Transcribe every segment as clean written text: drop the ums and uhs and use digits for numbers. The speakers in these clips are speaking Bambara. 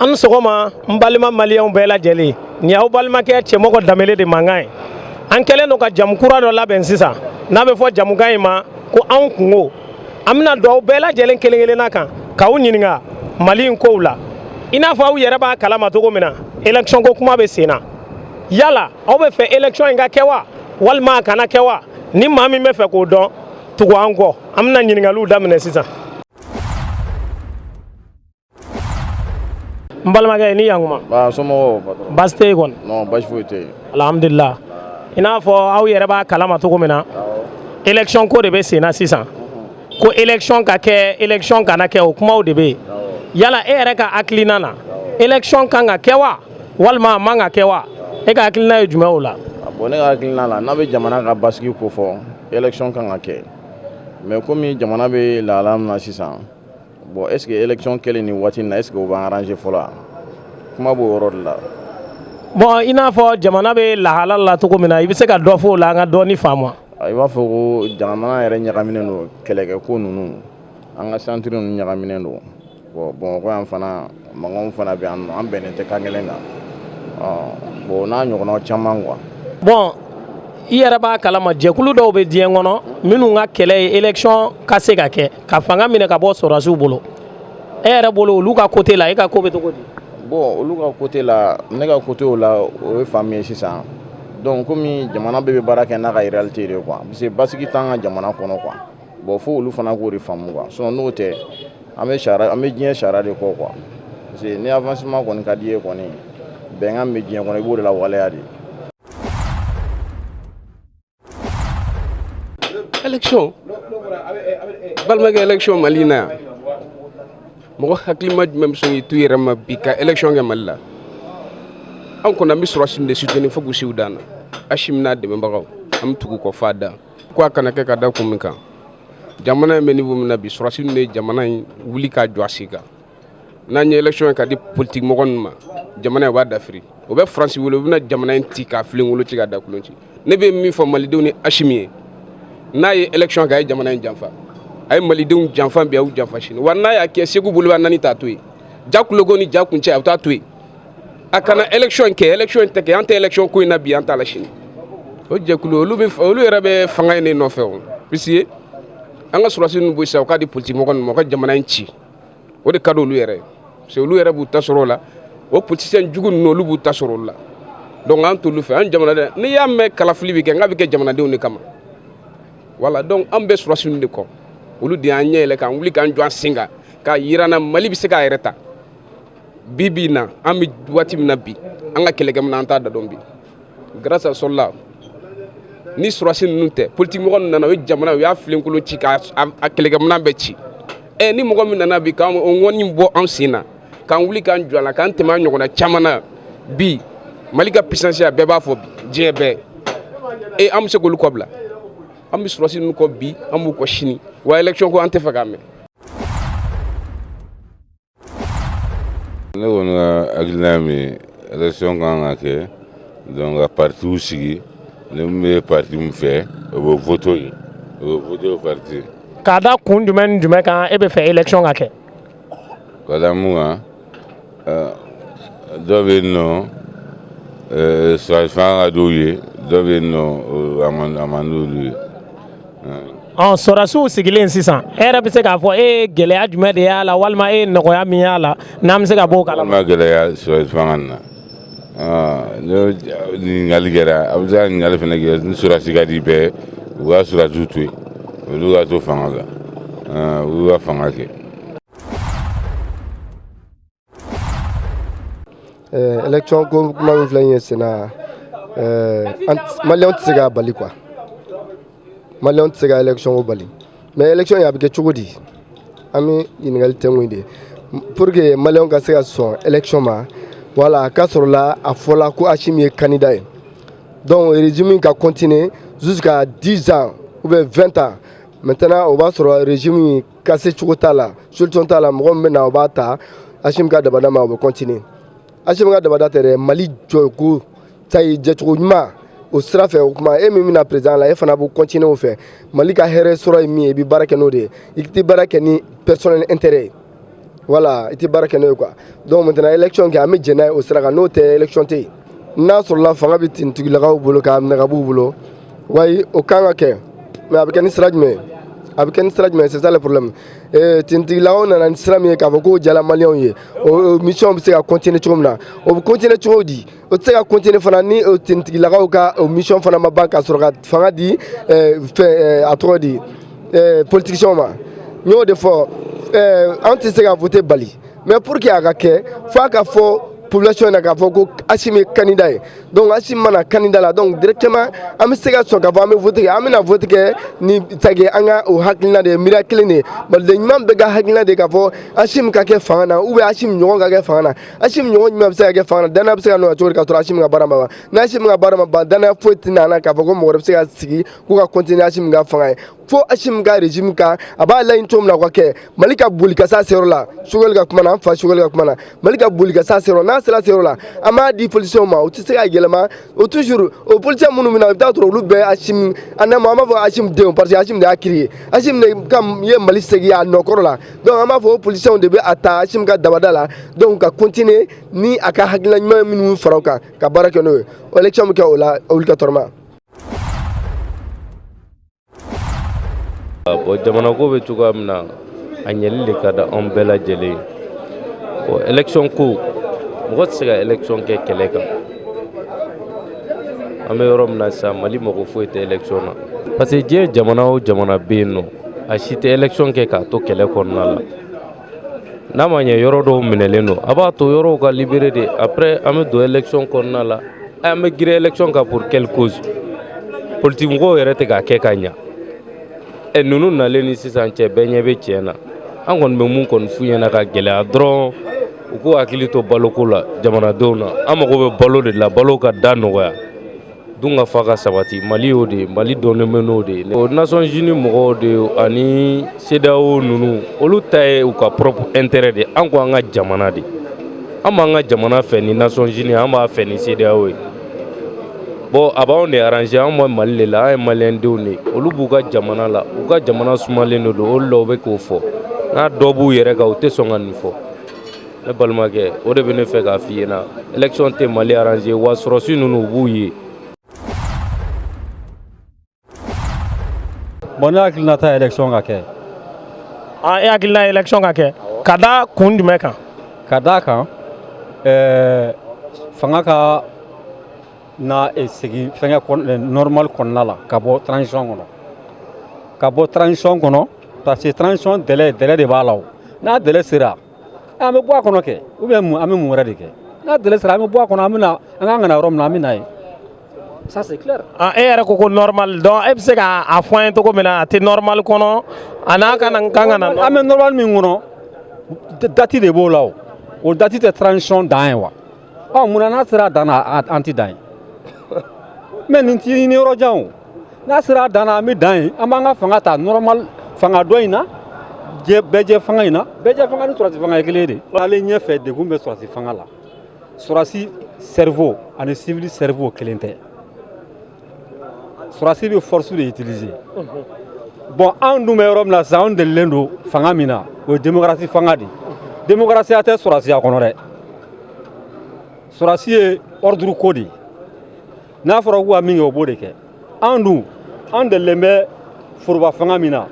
An ni sɔgɔma, n balima Maliyɛnw bɛɛ lajɛlen. Nin y'aw balimakɛ Cɛmɔgɔ Danbele de mankan ye. An kɛlen don ka jamu kura dɔ labɛn sisan n'a bɛ fɔ jamukan in ma ko Anw Kungo. An bɛna don aw bɛɛ lajɛlen kelen kelenna kan k'aw ɲininka Mali in kow la. I n'a fɔ aw yɛrɛ b'a kalama cogo min na, élection ko kuma bɛ sen na. Yala aw bɛ fɛ élection in ka kɛ wa, walima a kana kɛ wa? Ni maa min bɛ fɛ k'o dɔn, tugu an kɔ. An bɛna ɲininkaliw daminɛ sisan. N balimakɛ, ni yankuma. Ba, somɔgɔw, patron? Baasi tɛ yen kɔni? Non, baasi foyi tɛ yen. Alhamdulillah. I n'a fɔ aw yɛrɛ b'a kalama cogo min na, élection ko de bɛ sen na sisan, ko élection ka kɛ, élection kana kɛ, o kumaw de bɛ yen. Yala e yɛrɛ ka hakilina na, élection kan ka kɛ wa, walima a man ka kɛ wa? E ka hakilina ye jumɛn o la? Bon, ne ka hakilina la, n'a bɛ jamana ka basigi ko fɔ, élection kan ka kɛ. Mais komi jamana bɛ lahala min na sisan, bon, est ce que élection kɛlen nin waati in na, est ce que o b'an arranger fɔlɔ wa? Kuma b'o yɔrɔ de la. Bon, i n'a fɔ jamana bɛ lahala la cogo min na, i bɛ se ka dɔ fɔ o la, an ka dɔɔni faamu wa? I b'a fɔ ko jamana yɛrɛ ɲagaminen don, kɛlɛkɛko ninnu, an ka centre ninnu ɲagaminen don. Bon, Bamakɔ yan fana, mankanw fana bɛ yan nɔ, an bɛnnen tɛ kan kelen kan. Bon, n'a ɲɔgɔnna caman quoi. Bon, i yɛrɛ b'a kalama, jɛkulu dɔw bɛ diɲɛ kɔnɔ minnu ka kɛlɛ ye élection ka se ka kɛ, ka fanga minɛ ka bɔ sɔrɔdasiw bolo. E yɛrɛ bolo, olu ka côté la, e ka ko bɛ cogo di? Bon, olu ka côté la, ne ka côté o la, o ye faamu ye sisan. Donc komi jamana bɛɛ bɛ baara kɛ n'a ka réalité de ye quoi, parce que basigi t'an ka jamana kɔnɔ quoi. Bon, fo olu fana k'o de faamu quoi. Sinon n'o tɛ, an bɛ sariya, an bɛ diɲɛ sariya de kɔ quoi, parce que ni avancement kɔni ka di ye kɔni, bɛnkan bɛ diɲɛ kɔnɔ, i b'o de lawaleya de. Élection, balimakɛ, élection Mali in na yan, mɔgɔ hakilima jumɛn bɛ sɔn k'i to i yɛrɛ ma bi ka élection kɛ Mali la? Anw kɔni, an bɛ sɔrɔdasi de soutenir fo k'u se u dan na. Asimi n'a dɛmɛbagaw, an bɛ tugu kɔ f'a dan. Ko a kana kɛ ka da kun min kan, jamana in bɛ niveau min na bi, sɔrɔdasi ninnu de ye jamana in wuli k'a jɔ a sen kan. N'an ye élection ye ka di politique mɔgɔ ninnu ma, jamana in, u b'a dafiri. U bɛ Faransi wele, u bɛna jamana in ci k'a filenkolon ci, k'a dakolon ci. Ne bɛ min fɔ Malidenw ni Asimi ye, n'a ye élection kɛ, a ye jamana in janfa, a ye Malidenw janfa bi, a y'u janfa sini. Wa n'a y'a kɛ, Segu boloba naani t'a to yen, ja kuloko ni ja kuncɛ, a bɛ taa to yen. A kana élection kɛ, élection tɛ kɛ. An tɛ élection ko in na bi, an t'a la sini. O jɛkulu, olu bɛ, olu yɛrɛ bɛ fanga in de nɔfɛ o, puisque an ka sɔrɔdasi ninnu bɔ sisan, u k'a di politique mɔgɔ ninnu ma, u ka jamana in ci, o de ka di olu yɛrɛ ye, parce que olu yɛrɛ b'u ta sɔrɔ o la. O politicien jugu ninnu, olu b'u ta sɔrɔ olu la. Donc an t'olu fɛ. An jamanaden, n'i y'a mɛn kalafili bɛ kɛ, n k'a bɛ kɛ jamanadenw de kama. Voilà, donc an bɛ sɔrɔdasi ninnu de kɔ. Olu de y'an ɲɛ yɛlɛ k'an wuli k'an jɔ an sen kan, k'a yira n na Mali bɛ se k'a yɛrɛ ta. Bi bi in na, an bɛ waati min na bi, an ka kɛlɛkɛminɛn, an t'a da dɔn bi. Grâce à soldat ni sɔrɔdasi ninnu tɛ, politique mɔgɔ ninnu nana, u ye jamana, u y'a filenkolon ci, k'a kɛlɛkɛminɛn bɛɛ ci. Ɛ, ni mɔgɔ min nana bi k'an o ŋɔni bɔ an sen na, k'an wuli k'an jɔ a la, k'an tɛmɛ an ɲɔgɔnna caman na bi, Mali ka puissance, a bɛɛ b'a fɔ bi, diɲɛ bɛɛ. E, an bɛ se k'olu kɔ bila? An bɛ sɔrɔdasi ninnu kɔ bi, an b'u kɔ sini. Wa élection ko, an tɛ fɛ k'a mɛn. Ne kɔni ka hakilina ye min ye, élection kan ka kɛ. Donc ka partiw sigi, ni min bɛ parti min fɛ, o bɛ voter yen, o bɛ voter o parti. K'a da kun jumɛn ni jumɛn kan, e bɛ fɛ élection ka kɛ? Ka da mun kan, dɔ bɛ yen nɔ, sɔrɔdasi fanga ka d'u ye, dɔ bɛ yen nɔ, a man d'olu ye. Ɔ, sɔrɔdasiw sigilen sisan, e yɛrɛ bɛ se k'a fɔ e ye gɛlɛya jumɛn de y'a la, walima e ye nɔgɔya min y'a la, n'an bɛ se ka bɔ o kalama? Ma gɛlɛya sɔrɔdasi fanga na, n'o ɲininkali kɛra, a bɛ se ka ɲininkali fana kɛ. Ni sɔrɔdasi ka di bɛɛ, u ka sɔrɔdasiw to yen, olu ka to fanga kan, u y'u ka fanga kɛ. Élection ko kuma min filɛ nin ye sen na, Maliyɛnw tɛ se k'a bali quoi. Maliyɛnw tɛ se ka élection ko bali, mais élection in, a bɛ kɛ cogo di? An bɛ ɲininkali tɛnku de pour que Maliyɛnw ka se ka sɔn élection ma. Voilà, a ka sɔrɔ la, a fɔla ko Asimi ye candidat ye, donc régime ka continuer jusqu'à 10 ans ou bien 20 ans. Maintenant, o b'a sɔrɔ régime ka se cogo t'a la, solution t'a la. Mɔgɔ min bɛ na, o b'a ta Asimi ka dabada ma, o bɛ continuer. Asimi ka dabada tɛ dɛ, Mali jɔko ta ye jɛcogo ɲuman o sira fɛ. O kuma, e min bɛna président la, e fana b'o continuer o fɛ. Mali ka hɛrɛ sɔrɔ ye min ye, i bɛ baara kɛ n'o de ye. I tɛ baara kɛ ni personnel intérêt ye. Voilà, i tɛ baara kɛ n'o ye quoi. Donc maintenant élection kɛ, an bɛ jɛn n'a ye o sira kan. N'o tɛ, élection tɛ yen. N'a sɔrɔla fanga bɛ tenigilakaw bolo k'a minɛ ka b'u bolo, wayi, o kan ka kɛ, mais a bɛ kɛ ni sira jumɛn ye? A bɛ kɛ ni sira jumɛn ye? C'est ça le problème. Tenigilakaw nana ni sira min ye k'a fɔ k'o jala maliyɛnw ye, o mission bɛ se ka continuer cogo min na, o bɛ continuer cogo di? O tɛ se ka continuer fana ni o tenigilakaw ka o mission fana ma ban ka sɔrɔ ka fanga di fɛn, a tɔgɔ di, politiciens ma. N y'o de fɔ, an tɛ se ka voter bali, mais pour que a ka kɛ, f'a ka fɔ population na k'a fɔ ko Assimi ye candidat ye. Donc Assimi mana candidat la, donc directement an bɛ se ka sɔn k'a fɔ an bɛ vote kɛ, an bɛna vote kɛ ni c'est an ka o hakilina de ye, miiriya kelen de ye, maliden ɲuman bɛɛ ka hakilina de ye k'a fɔ Assimi ka kɛ fanga na, ou bien Assimi ɲɔgɔn ka kɛ fanga na. Assimi ɲɔgɔn jumɛn bɛ se ka kɛ fanga na? Danaya bɛ se ka nɔgɔya cogo di k'a sɔrɔ Assimi ka baara ma ban? Ni Assimi ka baara ma ban, danaya foyi tɛna na k'a fɔ ko mɔgɔ wɛrɛ bɛ se ka sigi k'u ka continuer Assimi ka fanga ye. Fo Assimi ka régime kan, a b'a laɲini cogo min na, o ka kɛ. Mali ka boli ka s'a seyɔrɔ la. Choguel ka kuma na, an fa Choguel ka kuma na, Mali ka boli ka s'a seyɔrɔ. N'a sera seyɔrɔ la, an b'a di politiciens ma, u tɛ se ka yɛlɛma. O toujours o politiciens minnu bɛ na, i bɛ taa sɔrɔ olu bɛɛ Assimi, an b'a fɔ Assimi denw, parce que Assimi de y'a créé, Assimi de ka ye Mali segin a nɔkɔrɔ la. Donc an b'a fɔ o politiciens de bɛ a ta Assimi ka dabada la, donc ka continuer ni a ka hakilina ɲuman minnu fara o kan ka baara kɛ n'o ye. Élection bɛ kɛ o la obligatoirement. Bon, jamana ko bɛ cogoya min na, a ɲɛli de ka di anw bɛɛ lajɛlen ye. Bon, élection ko, mɔgɔ tɛ se ka élection kɛ kɛlɛ kan. An bɛ yɔrɔ min na sisan, Mali mago foyi tɛ élection na, parce que diɲɛ jamana o jamana bɛ yen nɔ, a si tɛ élection kɛ k'a to kɛlɛ kɔnɔna la. N'a ma ɲɛ yɔrɔ dɔw minɛlen don, a b'a to yɔrɔw ka libérer de, après an bɛ don élection kɔnɔna la. An bɛ girin élection kan pour quelle cause? Politique mɔgɔw yɛrɛ tɛ k'a kɛ ka ɲa. Ɛ, ninnu nalen ni sisan cɛ, bɛɛ ɲɛ bɛ tiɲɛ na. An kɔni bɛ mun kɔni f'u ɲɛna ka gɛlɛya dɔrɔn, u k'u hakili to baloko la jamanadenw na. An mago bɛ balo de la, balo ka da nɔgɔya, dun ka fa ka sabati. Mali y'o de ye, Mali dɔnnen bɛ n'o de ye. O Nations Unies mɔgɔw de ye ani CEDEAO ninnu, olu ta ye u ka propre intérêt de ye. An ko an ka jamana de, an b'an ka jamana fɛ ni Nations Unies, an b'a fɛ ni CEDEAO ye. Bon, a b'anw de arranger, anw bɛ Mali de la, an ye maliyɛndenw de ye. Olu b'u ka jamana la, u ka jamana sumalen de don, o de la u bɛ k'o fɔ. N'a dɔ b'u yɛrɛ kan, u tɛ sɔn ka nin fɔ. Ne balimakɛ, o de bɛ ne fɛ k'a f'i ɲɛna, élection tɛ Mali arranger, wa sɔrɔsi ninnu u b'u ye. Bon, ne hakilina ta, élection ka kɛ. Ah, e hakilina ye élection ka kɛ ka da kun jumɛn kan? Ka d'a kan, fanga ka na segin fɛngɛ normal kɔnɔna la, ka bɔ transition kɔnɔ, ka bɔ transition kɔnɔ, parce que transition délai de b'a la. O n'a délai sera, an bɛ bɔ a kɔnɔ kɛ, ou bien an bɛ mun wɛrɛ de kɛ? N'a délai sera, an bɛ bɔ a kɔnɔ, an bɛ na an kan ka na yɔrɔ min na, an bɛ na yen. Ça c'est clair. Ah, e yɛrɛ ko ko normal, donc e bɛ se k'a fɔ an ye cogo min na a tɛ normal kɔnɔ, a n'a ka na kan ka na. An bɛ normal min kɔnɔ, date de b'o la. O date tɛ transition dan ye wa? Ɔ, munna n'a sera a dan na, an tɛ dan ye? Mais nin ti ɲini yɔrɔ jan o. N'a sera a dan na, an bɛ dan ye, an b'an ka fanga ta normal, fanga dɔ in na, bɛɛ jɛ fanga in na. Bɛɛ jɛ fanga ni sɔrɔsi fanga ye kelen de. Ale ɲɛfɛ, degun bɛ sɔrɔsi fanga la. Sɔrɔsi cerveau ani civil cerveau kelen tɛ. Sɔrɔsi bɛ force de utiliser. Bon, anw dun bɛ yɔrɔ min na sisan, anw delilen don fanga min na, o ye démocratie fanga de ye. Démocratie tɛ sɔrɔsiya kɔnɔ dɛ. Sɔrɔsi ye ordre ko de ye. N'a fɔra k'u ka min kɛ, o b'o de kɛ. Anw dun, an delilen bɛ foroba fanga min na,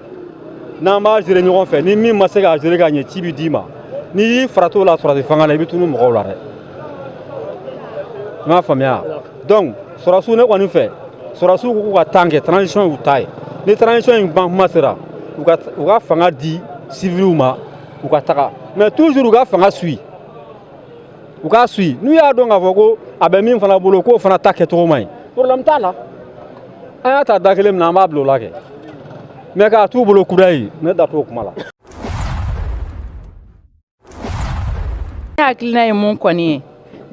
n'an b'a gérer ɲɔgɔn fɛ, ni min ma se k'a gérer ka ɲɛ, ci bɛ d'i ma. N'i y'i farati o la sɔrɔsi fanga la, i bɛ tunu mɔgɔw la dɛ. I m'a faamuya? Donc sɔrɔsiw, ne kɔni fɛ, sɔrɔsiw k'u ka temps kɛ, transition y'u ta ye. Ni transition in ban kuma sera, u ka fanga di civiliw ma, u ka taga, mais toujours u ka fanga suit, u k'a suit. N'u y'a dɔn k'a fɔ ko a bɛ min fana bolo, k'o fana ta kɛcogo man ɲi, problème t'a la. An y'a ta da kelen min na, an b'a bila o la kɛ. Mais k'a t'u bolo kudayi, ne da t'o kuma la. Ne hakilina ye mun kɔni ye,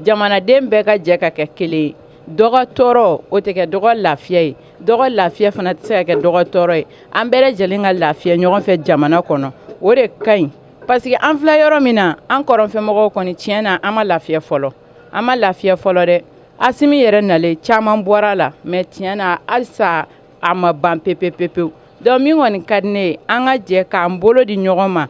jamanaden bɛɛ ka jɛ ka kɛ kelen ye. Dɔ ka tɔɔrɔ, o tɛ kɛ dɔ ka lafiya ye, dɔ ka lafiya fana tɛ se ka kɛ dɔ ka tɔɔrɔ ye. An bɛɛ lajɛlen ka lafiya ɲɔgɔn fɛ jamana kɔnɔ, o de ka ɲi, parce que an filɛ yɔrɔ min na, an kɔrɔnfɛmɔgɔw kɔni, tiɲɛ na, an ma lafiya fɔlɔ, an ma lafiya fɔlɔ dɛ. Asimi yɛrɛ nalen, caman bɔra a la, mais tiɲɛ na, halisa a ma ban pepe pepewu. Donc min kɔni ka di ne ye, an ka jɛ k'an bolo di ɲɔgɔn ma.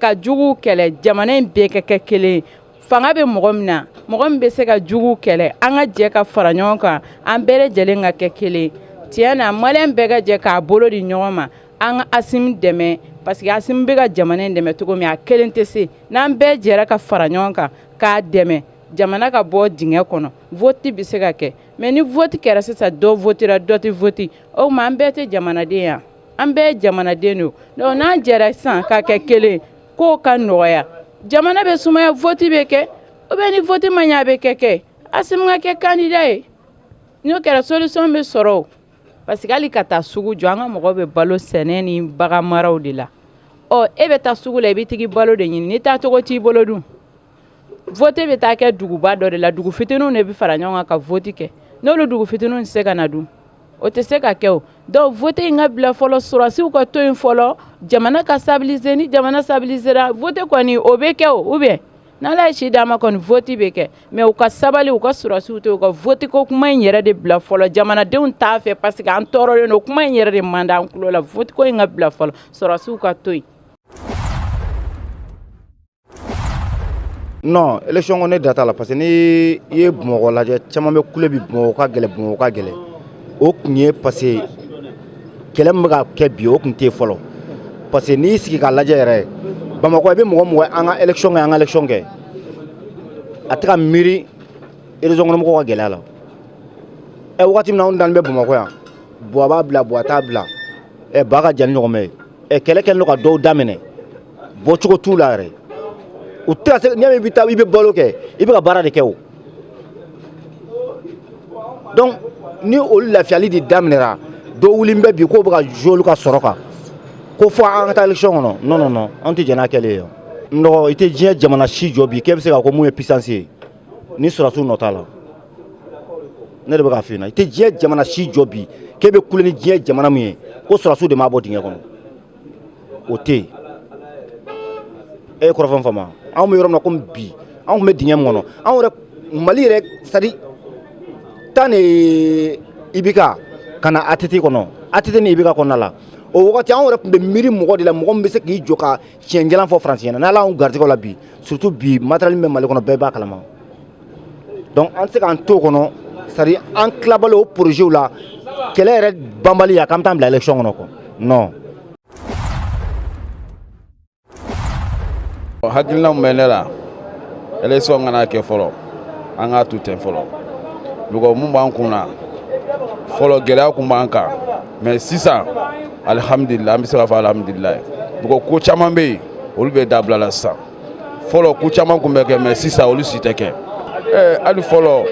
ka juguw kɛlɛ, jamana in bɛɛ ka kɛ kelen ye. Fanga bɛ mɔgɔ min na, mɔgɔ min bɛ se ka juguw kɛlɛ, an ka jɛ ka fara ɲɔgɔn kan, an bɛɛ lajɛlen ka kɛ kelen. Tiɲɛ na, maliyɛn bɛɛ ka jɛ k'a bolo di ɲɔgɔn ma, an ka Asimi dɛmɛ, parce que Asimi bɛ ka jamana in dɛmɛ cogo min, a kelen tɛ se. N'an bɛɛ jɛra ka fara ɲɔgɔn kan k'a dɛmɛ, jamana ka bɔ dingɛ kɔnɔ, vote bɛ se ka kɛ. Mais ni vote kɛra sisan, dɔ votera, dɔ tɛ vote, o tuma an bɛɛ tɛ jamanaden yan? An bɛɛ ye jamanaden don. Donc n'an jɛra sisan ka kɛ kelen, k'o ka nɔgɔya, jamana bɛ sumaya, vote bɛ kɛ. Ou bien ni vote ma ɲɛ, a bɛ kɛ Asimi ka kɛ candidat ye. N'o kɛra, solution bɛ sɔrɔ o, parce que hali ka taa sugu jɔ, an ka mɔgɔw bɛ balo sɛnɛ ni bagan maraw de la. Ɔ e bɛ taa sugu la, i bɛ tigi balo de ɲini, ni taacogo t'i bolo dun? Vote bɛ taa kɛ duguba dɔ de la, dugu fitininw de bɛ fara ɲɔgɔn kan ka vote kɛ. N'olu dugu fitininw tɛ se ka na dun, o tɛ se ka kɛ o. Donc vote in ka bila fɔlɔ, sɔrɔdasiw ka to yen fɔlɔ, jamana ka stabiliser. Ni jamana stabilisera, vote kɔni o bɛ kɛ o. Ou bien n'Ala ye si d'an ma kɔni, vote bɛ kɛ. Mais u ka sabali, u ka sɔrɔdasiw to yen, u ka vote ko kuma in yɛrɛ de bila fɔlɔ. Jamanadenw t'a fɛ, parce que an tɔɔrɔlen don. Kuma in yɛrɛ de man di an tulo la. Vote ko in ka bila fɔlɔ, sɔrɔdasiw ka to yen. Non, élection ko ne da t'a la, parce que ni i ye Bamakɔ lajɛ, caman bɛ kule bi, Bamakɔ ka gɛlɛn, Bamakɔ ka gɛlɛn. O kun ye parce que kɛlɛ min bɛ ka kɛ bi, o kun tɛ yen fɔlɔ. Parce que n'i sigi k'a lajɛ yɛrɛ, Bamakɔ, i bɛ mɔgɔ mɔgɔ an ka élection kɛ, an ka élection kɛ, a tɛ ka miiri région kɔnɔ mɔgɔw ka gɛlɛya la. Ɛ, wagati min na anw dalen bɛ Bamakɔ yan, Buwa b'a bila, Buwa t'a bila, ɛ ba ka jan ni ɲɔgɔn mɛ ye. Ɛ, kɛlɛ kɛlen don ka dɔw daminɛ, bɔcogo t'u la yɛrɛ. U tɛ ka se. N'i y'a mɛn i bɛ taa, i bɛ balo kɛ, i bɛ ka baara de kɛ o. Donc ni olu lafiyali de daminɛra, dɔw wulilen bɛ bi k'o bɛ ka jouer olu ka sɔrɔ kan, ko fo an ka taa élection kɔnɔ. Non, non, non, an tɛ jɛn n'a kɛlen ye. N dɔgɔ, i tɛ diɲɛ jamana si jɔ bi k'e bɛ se k'a ko mun ye puissance ye ni sɔrɔdasiw nɔ t'a la. Ne de bɛ k'a f'i ɲɛna, i tɛ diɲɛ jamana si jɔ bi k'e bɛ kule ni diɲɛ jamana min ye ko sɔrɔdasiw de m'a bɔ dingɛ kɔnɔ, o tɛ yen. E ye kɔrɔfɔ faamu? Anw bɛ yɔrɔ min na komi bi, anw tun bɛ dingɛ min kɔnɔ, anw yɛrɛ, Mali yɛrɛ, c'est à dire tan de IBK ka na ATT kɔnɔ, ATT ni IBK kɔnɔna la, o wagati anw yɛrɛ tun bɛ miiri mɔgɔ de la, mɔgɔ min bɛ se k'i jɔ ka tiɲɛ jalan fɔ Faransi ɲɛna. N'Ala y'anw garijɛgɛ la bi, surtout bi, matériel min bɛ Mali kɔnɔ, bɛɛ b'a kalama. Donc an tɛ se k'an to o kɔnɔ, c'est à dire an tilabali o projet la, kɛlɛ yɛrɛ banbali ya, k'an bɛ taa bila élection kɔnɔ quoi, non. Hakilina min bɛ ne la, élection kana kɛ fɔlɔ, an k'a to ten fɔlɔ. Mɔgɔ mun b'an kun na fɔlɔ, gɛlɛya kun b'an kan, mais sisan alihamudulila, an bɛ se k'a fɔ alihamudulila. Mɔgɔ ko caman bɛ yen, olu bɛ dabila la sisan. Fɔlɔ ko caman kun bɛ kɛ, mais sisan olu si tɛ kɛ. Hali fɔlɔ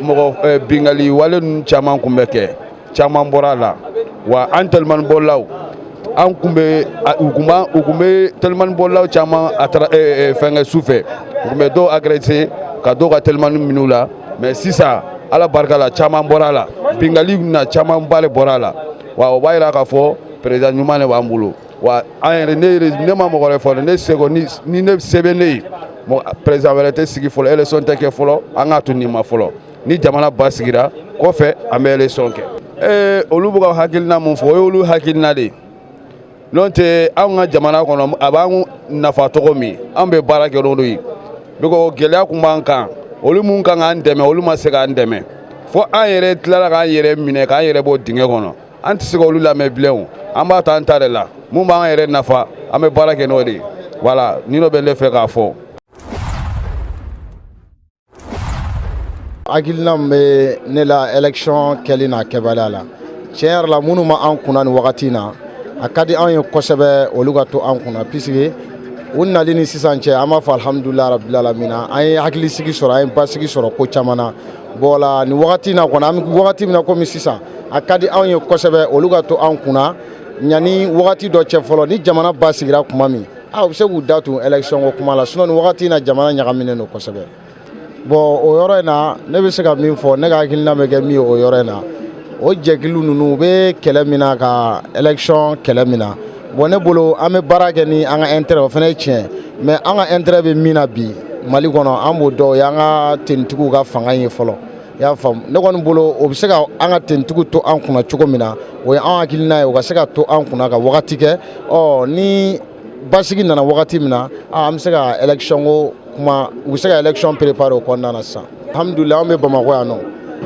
mɔgɔ bingali wale ninnu caman kun bɛ kɛ, caman bɔra a la. Wa an telimani bɔlaw, an kun bɛ u kun b'a u kun bɛ telimani bɔlaw caman a taara fɛnkɛ su fɛ, u kun bɛ dɔw agressé ka dɔw ka telimani minɛ u la. Mais sisan Ala barika la, caman bɔra a la, bingali na camanba de bɔra a la. Wa o b'a yira k'a fɔ président ɲuman de b'an bolo. Wa an yɛrɛ, ne yɛrɛ, ne ma mɔgɔ wɛrɛ fɔ, ne seko ni ne se bɛ ne ye, président wɛrɛ tɛ sigi fɔlɔ, élection tɛ kɛ fɔlɔ, an k'a to nin ma fɔlɔ. Ni jamana basigira kɔfɛ, an bɛ élection kɛ. Olu bɛ ka hakilina mun fɔ, o y'olu hakilina de ye. N'o tɛ, anw ka jamana kɔnɔ, a b'an nafa cogo min, an bɛ baara kɛ n'olu ye. Biko gɛlɛya kun b'an kan, olu mun kan k'an dɛmɛ, olu ma se k'an dɛmɛ, fo an yɛrɛ tilala k'an yɛrɛ minɛ k'an yɛrɛ bɔ dingɛ kɔnɔ. An tɛ se k'olu lamɛn bilen o, an b'a ta an ta de la, mun b'an yɛrɛ nafa, an bɛ baara kɛ n'o de ye. Voilà, ni dɔ bɛ ne fɛ k'a fɔ. Hakilina min bɛ ne la élection kɛli n'a kɛbaliya la, tiɲɛ yɛrɛ la, minnu ma an kunna nin wagati in na, a ka di anw ye kosɛbɛ olu ka to an kunna, puisque u nali ni sisan cɛ, an b'a fɔ alhamdulilayi rabbil alamina, an ye hakilisigi sɔrɔ, an ye basigi sɔrɔ ko caman na. Bon la, nin wagati in na kɔni, an bɛ wagati min na komi sisan, a ka di anw ye kosɛbɛ olu ka to an kunna ɲani wagati dɔ cɛ fɔlɔ. Ni jamana basigira tuma min, a u bɛ se k'u da tun élection ko kuma la. Sinon nin wagati in na, jamana ɲagaminen don kosɛbɛ. Bon, o yɔrɔ in na, ne bɛ se ka min fɔ, ne ka hakilina bɛ kɛ min ye o yɔrɔ in na, o jɛkulu ninnu u bɛ kɛlɛ min na, ka élection kɛlɛ min na, bon, ne bolo, an bɛ baara kɛ ni an ka intérêt, o fana ye tiɲɛ, mais an ka intérêt bɛ min na bi Mali kɔnɔ, an b'o dɔn, o y'an ka tenitigiw ka fanga ye fɔlɔ. I y'a faamu? Ne kɔni bolo, o bɛ se ka an ka tenitigiw to an kunna cogo min na, o ye an hakilina ye, o ka se ka to an kunna ka wagati kɛ. Ɔ ni basigi nana wagati min na, an bɛ se ka élection ko kuma, u bɛ se ka élection préparer o kɔnɔna na sisan. Alhamdulilayi, an bɛ Bamakɔ yan nɔ,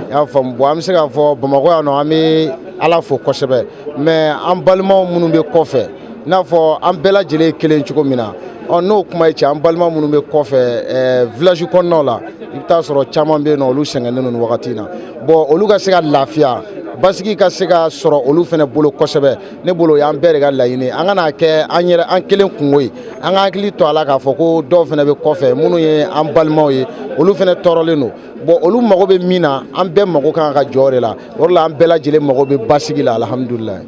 i y'a faamu. Bon, an bɛ se k'a fɔ Bamakɔ yan nɔ, an bɛ Ala fo kosɛbɛ, mais an balimaw minnu bɛ kɔfɛ, i n'a fɔ an bɛɛ lajɛlen ye kelen cogo min na, ɔ n'o kuma ye tiɲɛ, an balima minnu bɛ kɔfɛ village kɔnɔnaw la, i bɛ taa sɔrɔ caman bɛ yen nɔ, olu sɛgɛnnen don nin wagati in na. Bon, olu ka se ka lafiya, basigi ka se ka sɔrɔ olu fana bolo kosɛbɛ, ne bolo o y'an bɛɛ de ka laɲini. An kana kɛ an yɛrɛ an kelen kungo ye, an ka hakili to a la k'a fɔ ko dɔw fana bɛ kɔfɛ minnu ye an balimaw ye, olu fana tɔɔrɔlen don. Bon, olu mago bɛ min na, an bɛɛ mago kan ka jɔ o de la. O de la an bɛɛ lajɛlen mago bɛ basigi la. Alihamudulilayi.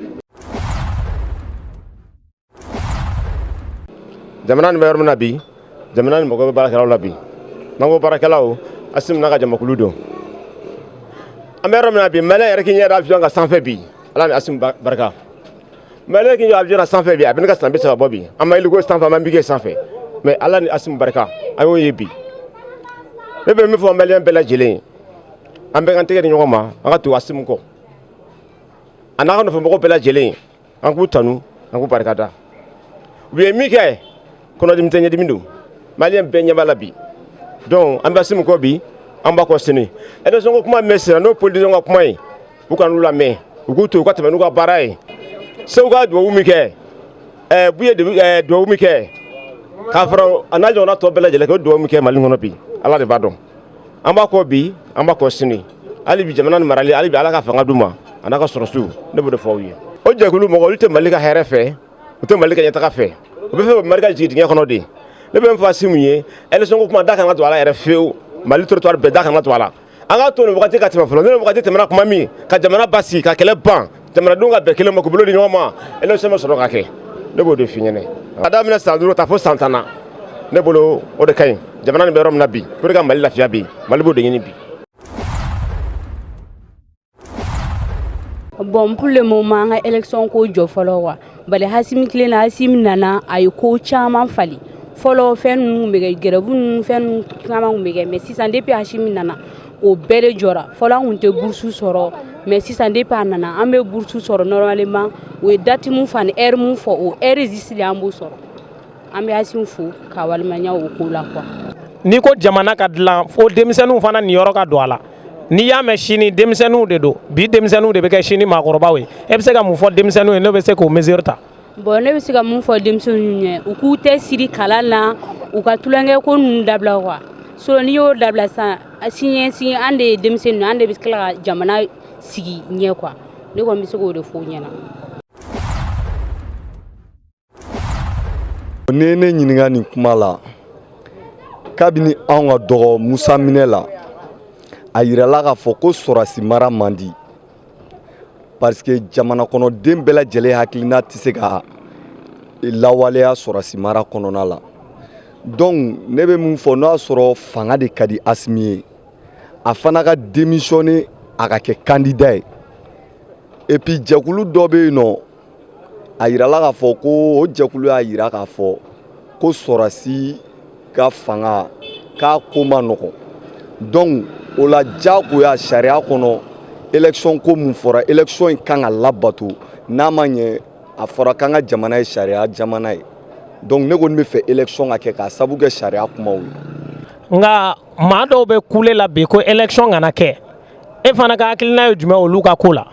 Jamana nin bɛ yɔrɔ min na bi, jamana nin mago bɛ baarakɛlaw la bi. N'an ko baarakɛlaw, Asimi n'a ka jamakulu don. An bɛ yɔrɔ min na bi, Maliyɛn yɛrɛ k'i ɲɛ da avion kan sanfɛ bi, Ala ni Asimi barika. Maliyɛn k'i jɔ avion na sanfɛ bi, a bɛ ne ka san 30 bɔ bi. An ma hélico sanfɛ, an ma MiG sanfɛ, mais Ala ni Asimi barika, an y'o ye bi. Ne bɛ min fɔ Maliyɛn bɛɛ lajɛlen ye, an bɛɛ k'an tɛgɛ di ɲɔgɔn ma, an ka tugu Asimi kɔ, a n'a ka nɔfɛmɔgɔw bɛɛ lajɛlen, an k'u tanu, an k'u barikada. U ye min kɛ, kɔnɔdimi tɛ, ɲɛdimi don. Maliyɛn bɛɛ ɲɛ b'a la bi. Donc an bɛ Asimi kɔ bi, an b'a kɔ sini. Élection ko kuma min bɛ sen na, n'o politicien ka kuma ye, u kana n'u lamɛn, u k'u to u ka tɛmɛ n'u ka baara ye. Segu ka duwawu min kɛ, Buye duwawu min kɛ, k'a fara a n'a ɲɔgɔnna tɔ bɛɛ lajɛlen kɛ, o duwawu min kɛ Mali kɔnɔ bi, Ala de b'a dɔn. An b'a kɔ bi, an b'a kɔ sini. Hali bi jamana nin marali, hali bi Ala ka fanga d'u ma, a n'a ka sɔrɔsiw. Ne b'o de fɔ aw ye. O jɛkulu mɔgɔ, olu tɛ Mali ka hɛrɛ fɛ, u tɛ Mali ka ɲɛtaga fɛ, u bɛ fɛ Mali ka jigin dingɛ kɔnɔ de. Ne bɛ min fɔ Asimi ye, élection ko kuma da kana don a la yɛrɛ fiyewu. Mali territoire bɛɛ da kana don a la. An ka to nin wagati ka tɛmɛ fɔlɔ. Ni wagati tɛmɛna tuma min, ka jamana basigi, ka kɛlɛ ban, jamanadenw ka bɛn kelen ma, k'u bolo di ɲɔgɔn ma, élection bɛ sɔrɔ ka kɛ. Ne b'o de f'i ɲɛna. A daminɛ san 5 ta fo san 10 na, ne bolo o de ka ɲi. Jamana nin bɛ yɔrɔ min na bi, pour que ka Mali lafiya bi, Mali b'o de ɲini bi. Bon, pour le moment, an ka élection ko jɔ fɔlɔ quoi. Bari Asimi tile la, Asimi nana, a ye ko caman falen. Fɔlɔ, fɛn ninnu tun bɛ kɛ, grève ninnu, fɛn ninnu caman tun bɛ kɛ, mais sisan, depuis Asimi nana, o bɛɛ de jɔra. Fɔlɔ, an tun tɛ bourse sɔrɔ, mais sisan, depuis a nana, an bɛ bourse sɔrɔ normalement. U ye date mun fɔ ani heure mun fɔ, o heure juste de an b'o sɔrɔ. An bɛ Asimi fo k'a waleɲuman o ko la quoi. N'i ko jamana ka dilan, fo denmisɛnninw fana niyɔrɔ ka don a la. N'i y'a mɛn sini denmisɛnninw de don, bi denmisɛnninw de bɛ kɛ sini maakɔrɔbaw ye. E bɛ se ka mun fɔ denmisɛnninw ye n'o bɛ se k'o mesure ta? Bon, ne bɛ se ka mun fɔ denmisɛnninw ye, u k'u tɛ siri kalan na, u ka tulonkɛ ko ninnu dabila quoi. Sinon n'i y'o dabila sisan, sini an de ye denmisɛnninw, an de bɛ tila ka jamana sigi ɲɛ quoi. Ne kɔni bɛ se k'o de fɔ u ɲɛna. N'i ye ne ɲininka nin kuma la, kabini anw ka dɔgɔ Musa minɛ la, a yirala k'a fɔ ko sɔrɔsi mara man di, parce que jamana kɔnɔden bɛɛ lajɛlen hakilina tɛ se ka lawaleya sɔrɔsi mara kɔnɔna la. Donc ne bɛ mun fɔ, n'o y'a sɔrɔ fanga de ka di Asimi ye, a fana ka démissionner, a ka kɛ candidat ye. Et puis jɛkulu dɔ bɛ yen nɔ, a yirala k'a fɔ ko o jɛkulu y'a yira k'a fɔ ko sɔrɔsi ka fanga k'a ko ma nɔgɔn. Donc o la, diyagoya sariya kɔnɔ, élection ko mun fɔra, élection in kan ka labato. N'a ma ɲɛ, a fɔra k'an ka jamana ye sariya jamana ye. Donc ne kɔni bɛ fɛ élection ka kɛ k'a sabu kɛ sariya kumaw ye. Nka maa dɔw bɛ kule la bi ko élection kana kɛ. E fana ka hakilina ye jumɛn olu ka ko la?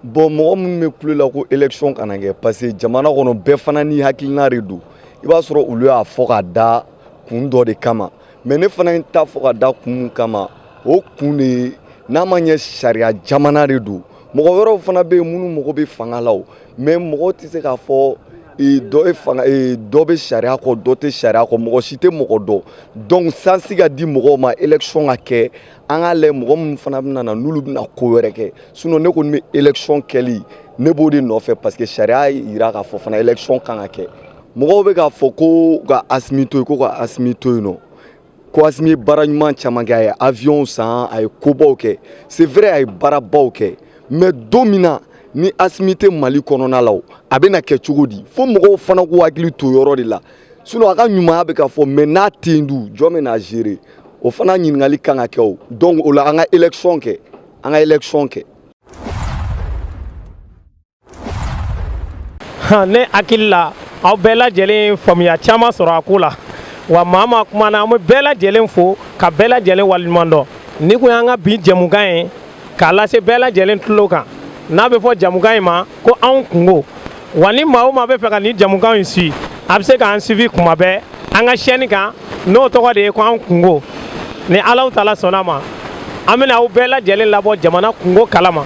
Bon, mɔgɔ minnu bɛ kule la ko élection kana kɛ, parce que jamana kɔnɔ bɛɛ fana ni hakilina de don. I b'a sɔrɔ olu y'a fɔ ka da kun dɔ de kama, mais ne fana t'a fɔ ka da kun mun kama, o kun de ye n'a ma ɲɛ sariya jamana de don. Mɔgɔ wɛrɛw fana bɛ yen minnu mago bɛ fanga la o, mais mɔgɔ tɛ se k'a fɔ dɔ ye fanga, dɔ bɛ sariya kɔ, dɔ tɛ sariya kɔ, mɔgɔ si tɛ mɔgɔ dɔn. Donc chance ka di mɔgɔw ma, élection ka kɛ, an k'a lajɛ mɔgɔ minnu fana bɛna na, n'olu bɛna ko wɛrɛ kɛ. Sinon ne kɔni bɛ élection kɛli, ne b'o de nɔfɛ, parce que sariya yira k'a fɔ fana élection kan ka kɛ. Mɔgɔw bɛ k'a fɔ ko ka Asimi to yen, ko ka Asimi to yen nɔ, ko Asimi ye baara ɲuman caman kɛ, a ye avion san, a ye kobaw kɛ. C'est vrai, a ye baarabaw kɛ, mais don min na ni Asimi tɛ Mali kɔnɔna la, o a bɛna kɛ cogo di? Fo mɔgɔw fana k'u hakili to yɔrɔ de la. Sinon a ka ɲumanya bɛ ka fɔ, mais n'a tɛ yen dun, jɔn bɛ n'a gérer? O fana ɲininkali kan ka kɛ o. Donc o la, an ka élection kɛ, an ka élection kɛ. Ne hakili la, Aw bɛɛ lajɛlen faamuya caman sɔrɔ a ko la. Wa maa maa kumana, an bɛ bɛɛ lajɛlen fo ka bɛɛ lajɛlen waleɲuman dɔn. Ni kun y'an ka bi jɛmukan ye k'a lase bɛɛ lajɛlen tulo kan, n'a bɛ fɔ jamukan in ma ko Anw Kungo. Wa ni maa o maa bɛ fɛ ka nin jamukan in suit, a bɛ se k'an suivi kuma bɛɛ an ka chaîne kan, n'o tɔgɔ de ye ko Anw Kungo. Ni Alahu Taala sɔnna ma, an bɛna aw bɛɛ lajɛlen labɔ jamana kungo kalama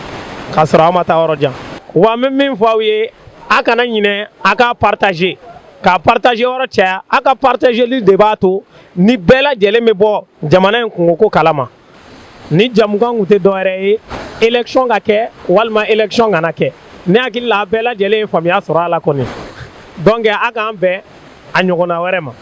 k'a sɔrɔ aw ma taa yɔrɔ jan. Wa an bɛ min fɔ aw ye, a kana ɲinɛ a ka partager, k'a partager yɔrɔ caya. A ka partageli de b'a to ni bɛɛ lajɛlen bɛ bɔ jamana in kungoko kalama. Ni jamukan kun tɛ dɔwɛrɛ ye, élection ka kɛ walima élection kana kɛ. Ne hakili la, a bɛɛ lajɛlen ye faamuya sɔrɔ a la kɔni. Donc a k'an bɛn a ɲɔgɔnna wɛrɛ ma.